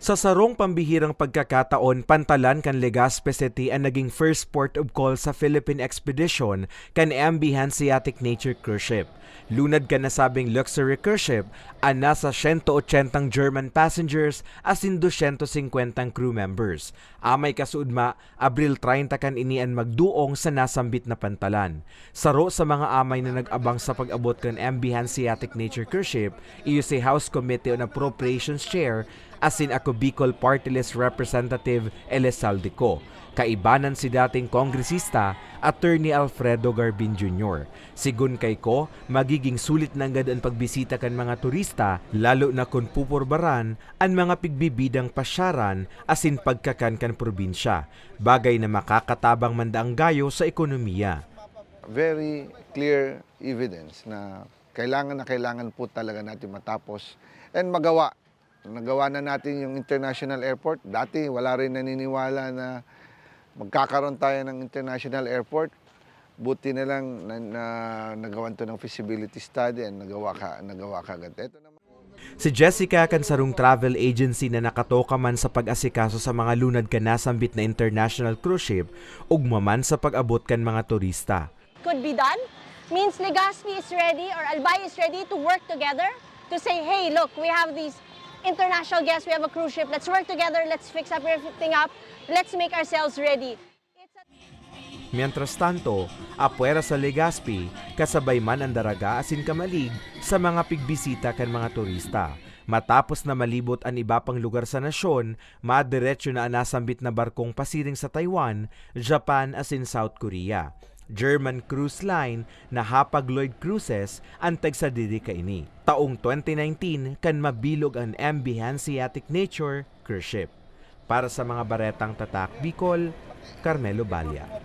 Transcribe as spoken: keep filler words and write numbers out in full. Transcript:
Sa sarong pambihirang pagkakataon, pantalan kan Legazpi City an naging first port of call sa Philippine Expedition kan M V Hanseatic Nature Cruise Ship. Lunad kan nasabing luxury cruise ship an nasa siyento otsentang German passengers asin dosyentos singkwentang crew members. Amay kasuodma, Abril treinta kan ini an magduong sa nasambit na pantalan. Saro sa mga amay na nag-abang sa pag-abot kan M V Hanseatic Nature Cruise Ship, iyo si House Committee on Appropriations Chair asin Ako Bicol Party List Representative Elizalde Co. Kaibanan si dating kongresista, Attorney Alfredo Garbin Junior. Sigon kay Co, magiging sulit nanggad an pagbisita kan mga turista, lalo na kun pupurbaran an mga pigbibidang pasyaran asin pagkakan kan probinsya, bagay na makakatabang man daang gayo sa ekonomiya. Very clear evidence na kailangan na kailangan po talaga natin matapos and magawa. Nagawa na natin yung international airport. Dati wala rin naniniwala na magkakaroon tayo ng international airport. Buti na lang na, na nagawan to ng feasibility study and nagawa ka nagawa kagad. Ito naman Si Jessica kan sarong travel agency na nakatoka man sa pag-asikaso sa mga lunad kan nasambit na international cruise ship, ugma man sa pag-abot kan mga turista. Could be done means Legazpi is ready or Albay is ready to work together to say, hey, look, we have these international guests, we have a cruise ship, let's work together, let's fix everything up, let's make ourselves ready. Mientras tanto, apwera sa Legazpi, kasabay man an daraga asin kamalig sa mga pigbisita kan mga turista. Matapos na malibot an iba pang lugar sa nasyon, madiretso na an nasambit na barkong pasiring sa Taiwan, Japan asin South Korea. German cruise line na Hapag-Lloyd Cruises an tagsadiri kaini. Taong twenty nineteen kan mabilog an M V Hanseatic Nature cruise ship. Para sa mga baretang Tatak Bicol, Carmelo Balla.